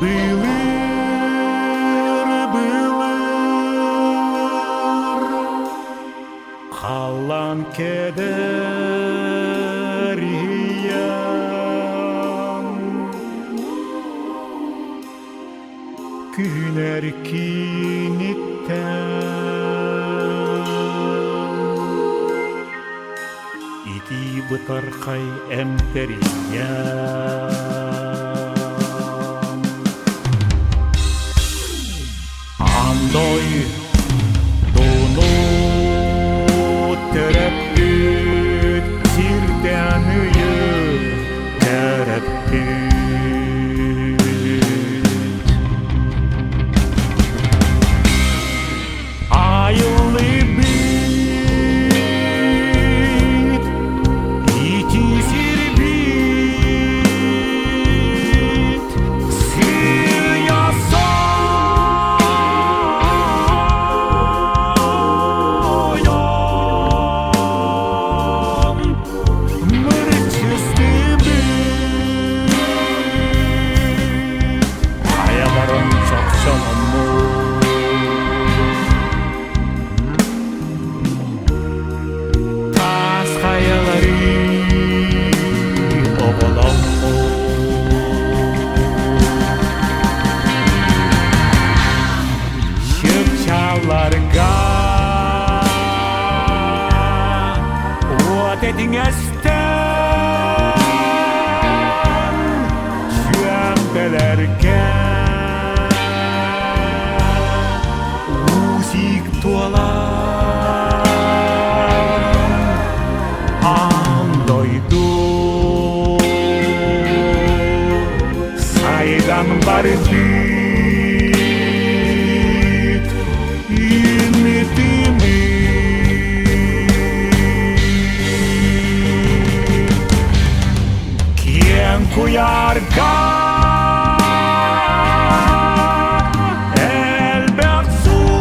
Былыр, былыр, халлан кэдэрийэн, күнэр киниттэн итии бытархай эмтэрийэн. Андой дуну төрөппүт сирдэн ыйы төрөппүт. Айыллыбыт ити сирбит сыыйа сойон мырчыстыбыт хайаларын чохчоломмут таас хайалары оболоммут чыпчаалларга уот этиҥэстэн сүөмпэлэргэ уусик туолан аан дойду сайдан барбыт Киэҥ куйаарга элбэх суус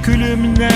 күлүмнэбит.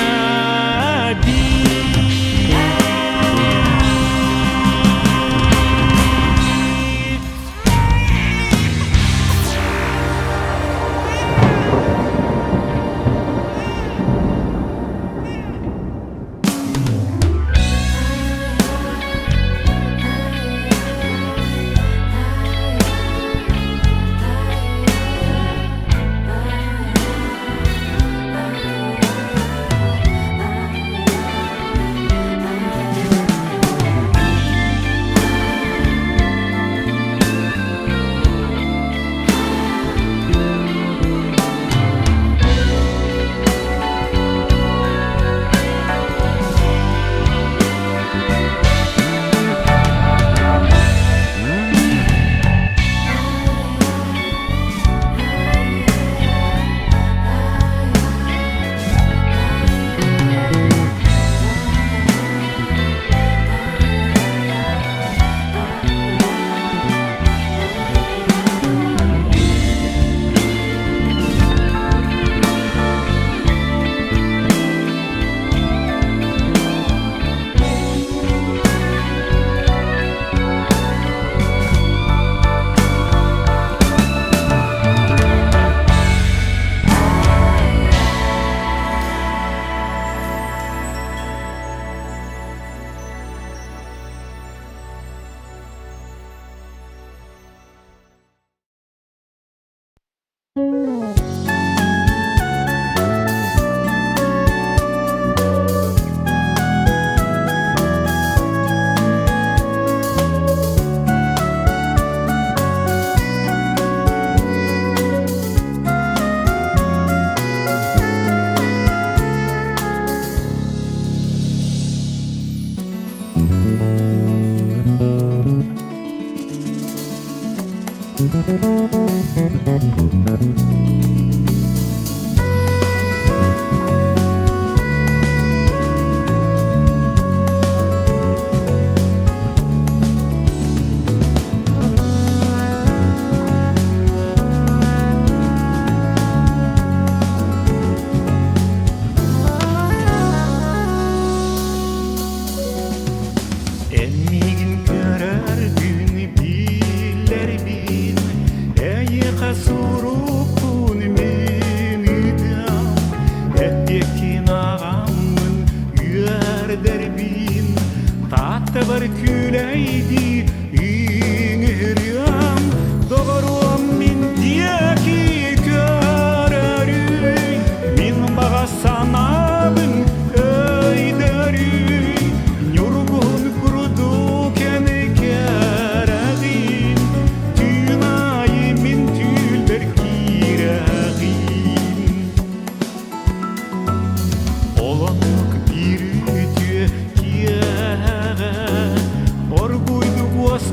Эн миигин көрөргүн билэрбин, Эйиэхэ сурукпун мин ыытыам, Эппиэккин ааҕаммын үөрдэрбин, Тааттабар күлэйдии ыҥырыам, Доҕоруом мин диэки көрөрүй, Мин баҕа санаабын өйдөрүй, Ньургуһун курдук эн кэрэҕин, Түүн аайы мин түүлбэр киирэҕин. Олоннук биир үтүө киэһэҕэ оргууйдук уос.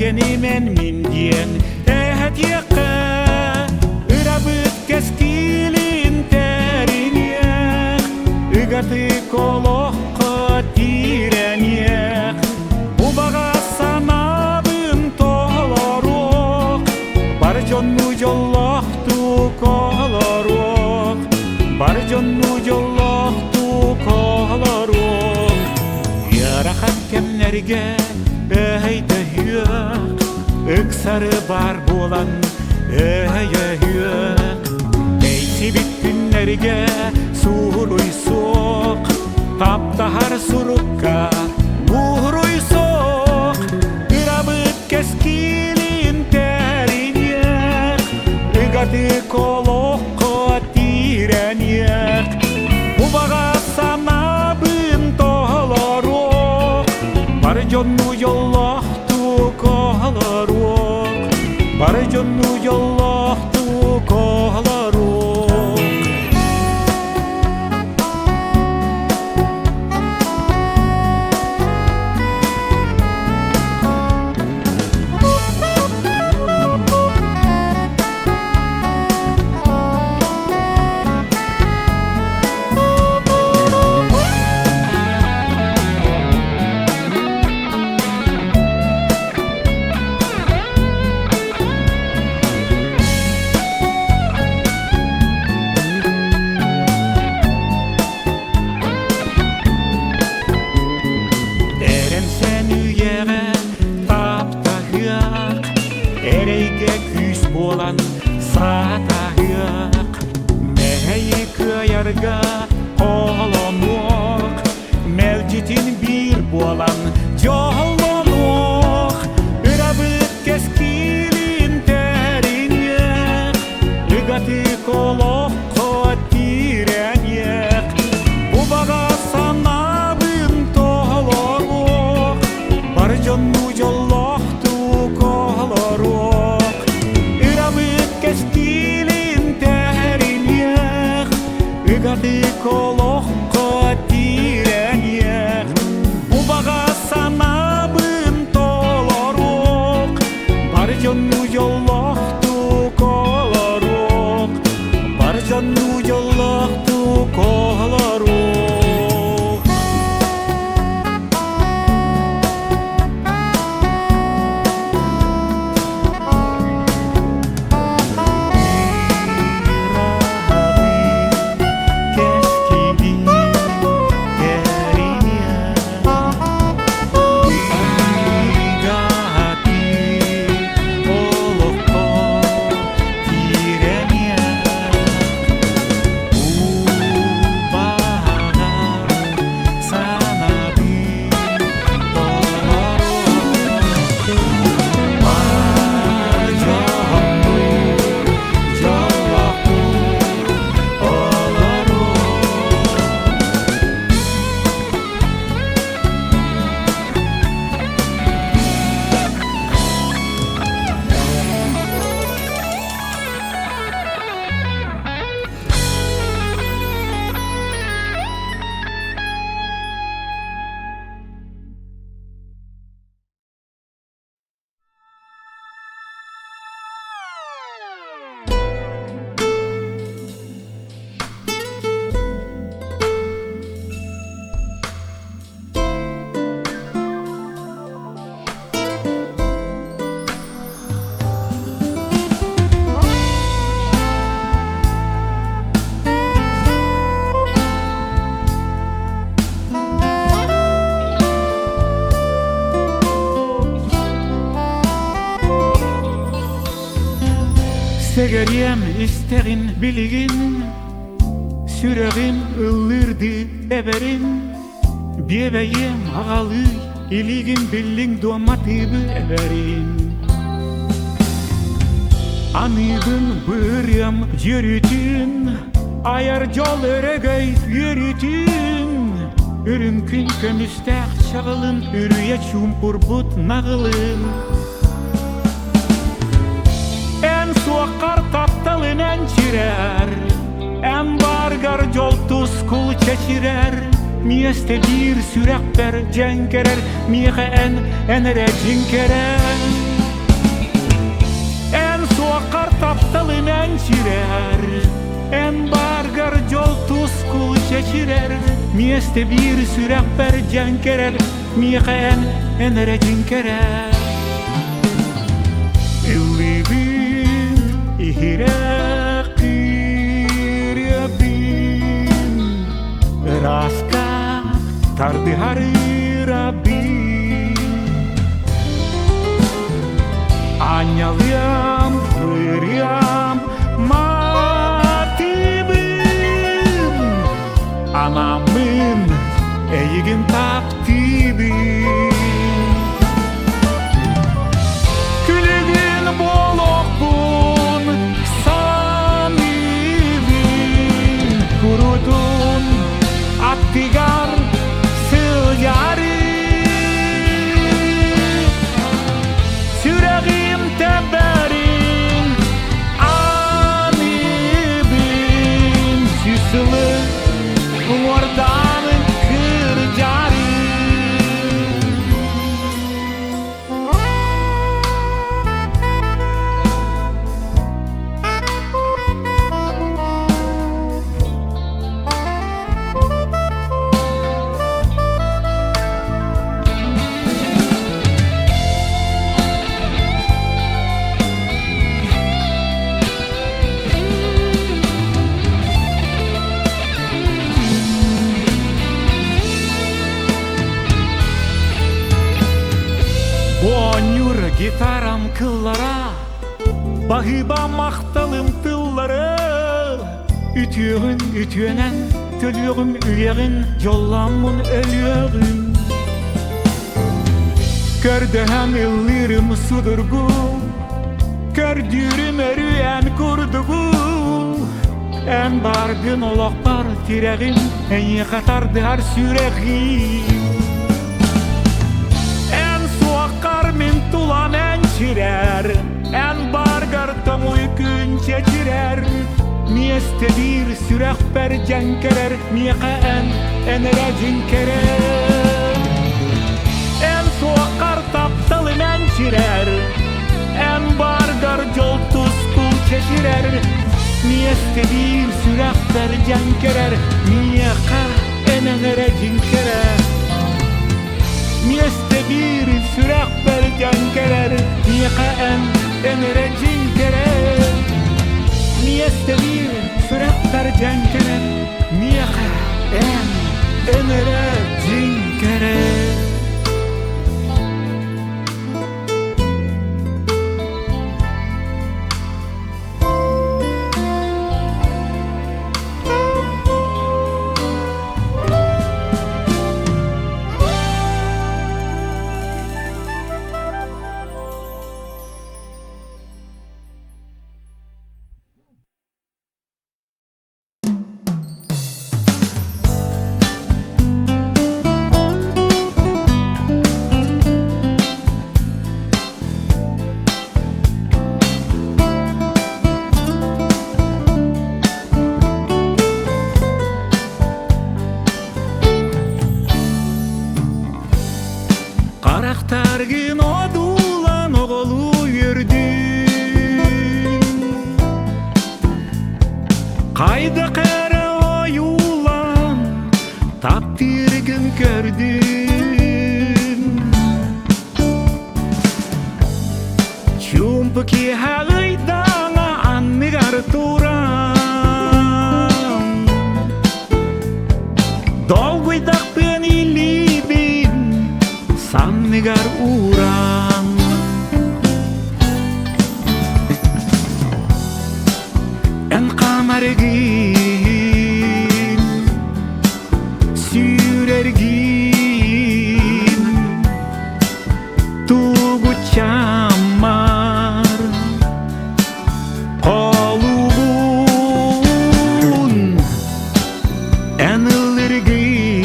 Кэргэнимэн мин диэн эһэтиэххэ, Ырабыт кэскилин тэриниэх, Ыгатык олоххо тирэниэх, Убаҕа санаабын толоруох, Бар дьонну дьоллоохтук олоруох, Бар дьонну дьоллоохтук олоруох. Ыарахан кэмнэргэ өйдөһүөх, ыксары баар буолан өйөһүөх. Эйсибит күннэргэ сууруй суох, таптаһар сурукка буруй суох. Ырабыт кэскилин тэриниэх, ыгатык олоххо тирэниэх. Убаҕа санаабын толоруох, бары дьонну дьоллоохтук олоруох, бары дьонну дьоллоохтук олоруох. Эрэнсэн үйэҕэ таптаһыах, эрэйгэ күүс буолан саатаһыах, мэһэйи кыайарга холонуох, мэлдьитин биир буолан дьоллонуох, ырабыт кэскилин тэриниэх, ыгатык олоххо тирэниэх, убаҕа санаабын толоруох, бар дьонну дьоллоохтук олоруох, ырабыт кэскилин тэриниэх, ыгатык олоххо тирэниэх, убаҕа санаабын толоруох, бар дьонну дьоллоохтук олоруох, бар дьонну дьоллоохтук олоруох. Кэскилин тэриниэх, ыгатык олоххо тирэниэх, убаҕа санаабын толоруох, бар дьонну дьоллоохтук олоруох. Сэгэриэм истэҕин билигин, сүрэҕим ыллыырдыы эбэрин, биэбэйиэм аҕалыы илиигин биллиҥ дуо матыыбы эбэрин. Аныыбын бырыам дьүөрүтүн, айар дьол өрөгөй үөрүүтүн, үрүҥ күн көмүстээх чаҕылын үрүйэ чуумпурбут наҕылын. Эн суоххар тапталынан чирэр, эн бааргар дьол тускул чэчирэр, миэстэ биир сүрэхпэр дьэҥкэрэр, миэхэ эн, эн эрэ дьиҥкэрэр. тапталым энчирэр, Эн бааргар дьол тускул чэчирэр, Миэстэ биир сүрэхпэр дьэҥкэрэр, Миэхэ эн, эн эрэ дьиҥкэрэр. Ыллыыбын иһирэх кыырыабын, Ырааска тардыһар ырабын. Аанньалыам, ырыам, матыбын, Анаммын эйигин таптыыбын. Күлүгүн буолуохпун саныыбын, Курутун аттыгар сылдьарым. Сүрэҕим тэбэрин аныыбын, Сүүс сылы уҥуордаан кырдьарым. Оонньуур гитарам кыллара, баһыыба махталым тыллары. Үтүөҕүн үтүөнэн төлүөҕүм үйэҕин дьоллооммун өлүөҕүм. Көрдөһөн ыллыырым судургу, көрдүүрүм өрүөн курдугу. Эн бааргын олохпор тирэҕим, эйиэхэ тардыһар сүрэҕим. Эн суоххар мин тулам энчирэр, эн бааргар тоҥуй күн чэчирэр. Миэстэ биир сүрэхпэр дьэҥкэрэр, миэхэ эн, эн эрэ дьиҥкэрэр. Эн суоххар тапталым энчирэр, эн бааргар дьол тускул чэчирэр. Миэстэ биир сүрэхпэр дьэҥкэрэр, миэхэ эн эн эрэ дьиҥкэрэр. Миэстэ биир сүрэхпэр дьэҥкэрэр, миэхэ эн, эн эрэ дьиҥкэрэр. Миэстэ биир сүрэхпэр дьэҥкэрэр, миэхэ эн, эн эрэ дьиҥкэрэр. Харахтаргын одуулан оҕолуу үөрдүм, Хайдах эрэ ойуулан таптыыргын көрдүм. Чуумпу киэһэ ыйдаҥа анныгар туран, Долгуйдахпын илиибин санныгар ууран. Эн хаамаргын, сүүрэргин, тугуччаммар холубун эн ыллыргын,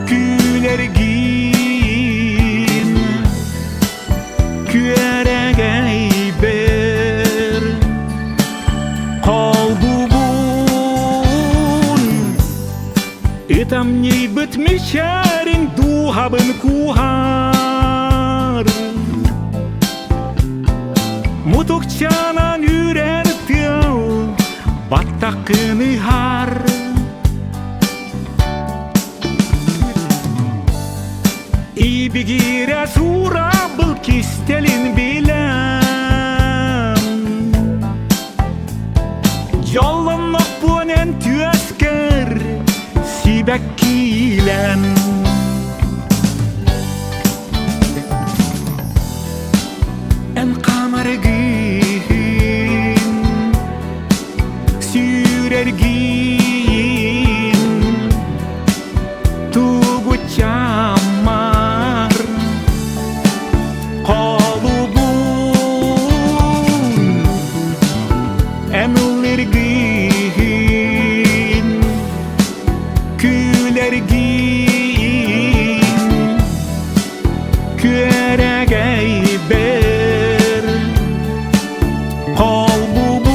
күлэргин, күөрэгэйбэр холбубун. Ытамньыйбыт мичээриҥ дууһабын кууһар. Кутукчанан үрэр тыал баттаххын ыһар. Ибигирэ суурабыл кистэлин билэн Дьоллоннохпун эн түөскэр сибэккиилэн. Эн хаамаргын, сүүрэргин, тугутчаммар холубун эн ыллыргын, күлэргин. Күөрэгэйбэр холбубун.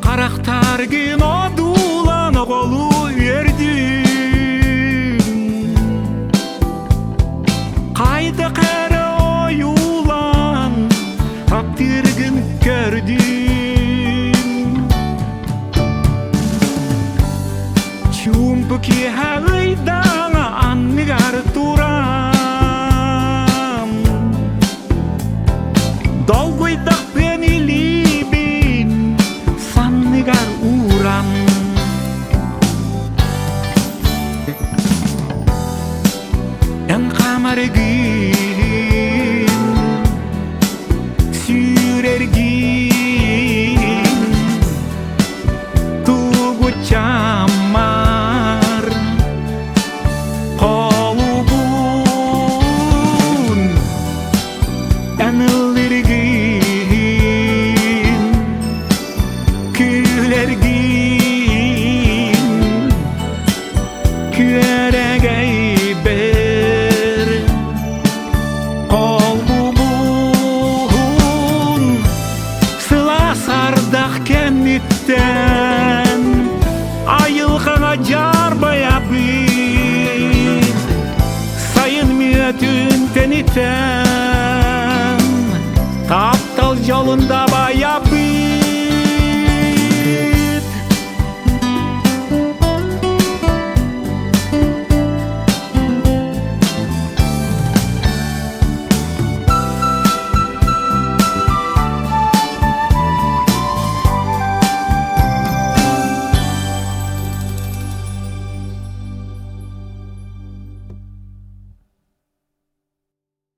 Харахтаргын одуулан оҕолуу үөрдүм. Хайдах эрэ ойуулаан таптыыргын көрдүм. Чуумпу киэһэ ыйдаҥа анныгар туран Долгуйдахпын илиибин санныгар ууран. Эн хаамаргын, сүүрэргин, тугучаммар холубун эн ыллыргын, күлэргин, күөрэгэйбэр холбубун сылаас ардах кэнниттэн айылҕаҕа дьаарбайабын сайын мүөтүн тэнитэн таптал дьолун да.